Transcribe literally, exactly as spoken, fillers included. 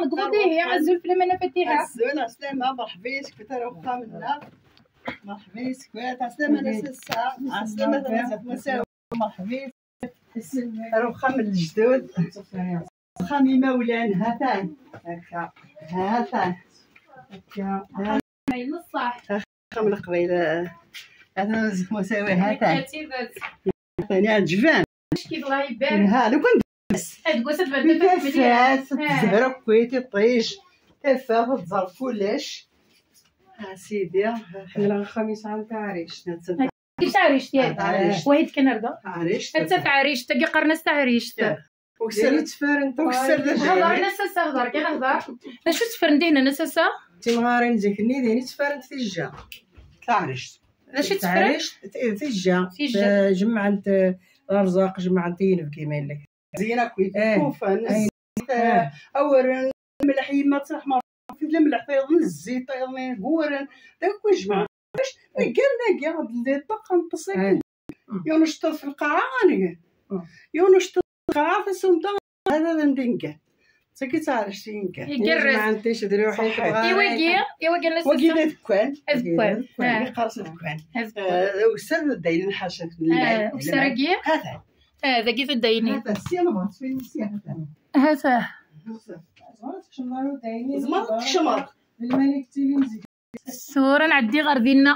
Deg uḍihi, azul fell-am a Nna Fatiḥa. Azul, ɛeslama, merḥba yis-k, Fatiḥa, ar uxxam-nneɣ. Merḥba yis-k, ɛeslama a Nna Sessa, ɛeslama a Nna Sessa, merḥba yis-k. Ar uxxam n lejdud. Axxam imawlan, ha-t-an. Akka. Ha-t-an. Akka. Ayen ṣṣeḥ. Axxam n Leqbayel, ha-t-an, Musawi, ha-t-an. Akka d tidet. Ha-t-an, yeɛǧeb-am. Acki d Allah ibarek. Ha, lukan ad gwas ad tberdem. Tafat, tezher akk, tiṭij, tafat, ad tẓer kullec. A sidi. Ḥemmleɣ axxam yesɛan taɛrict. Taɛrict, ya. Taɛrict. Wahid kan ar da. Taɛrict. Atta taɛrict, tagi qqaren-as taɛrict. Ukser. Ukser d acu? Hḍer, a Nna Sessa, hḍer kan, hḍer. D acu ttefren dihin, a Nna Sessa? Timɣarin zik-nni din i ttefrent tijja. Taɛrict. D acu ttefrent? Taɛrict, t-, tijja. Tijja. Eh, jemmɛent, eh, lerẓaq, jemmɛent i yinebgi ma yella. Zyin akk, eh, ikufan, eh, zzit, eh, awren, mleḥ yemma ttreḥma, lemleḥ tayeḍ n zzit, tayeḍ n yiguren, d akk jemmɛent. Neggar dagi, ad d-ṭṭaq, neṭṭes akken. Yiwen uceṭṭiḍ fi lqaɛa, ad nger. Yiwen uceṭṭiḍ fi lqaɛa, tasumta, hada d anda i nger. Tagi d taɛrict i nger. Igerrez. Jemɛent ticedruḥit. Ṣaḥḥit. Iwagi, iwagi n wagi d adekkan. Adekkan. Adekkan. Ah. Yeqqar-as adekkan. Adekkan. Eh, ukser d ayen nḥaca. Ah, ukser-agi? Hata. Ah, dagi d ayen. Hata, sya ma bɣiɣ ttwin sya, hata. Hata. Tzemreḍ ad tkecmeḍ. Tzemreḍ ad tkecmeḍ. Ṣṣura nɛeddi ɣer dinna.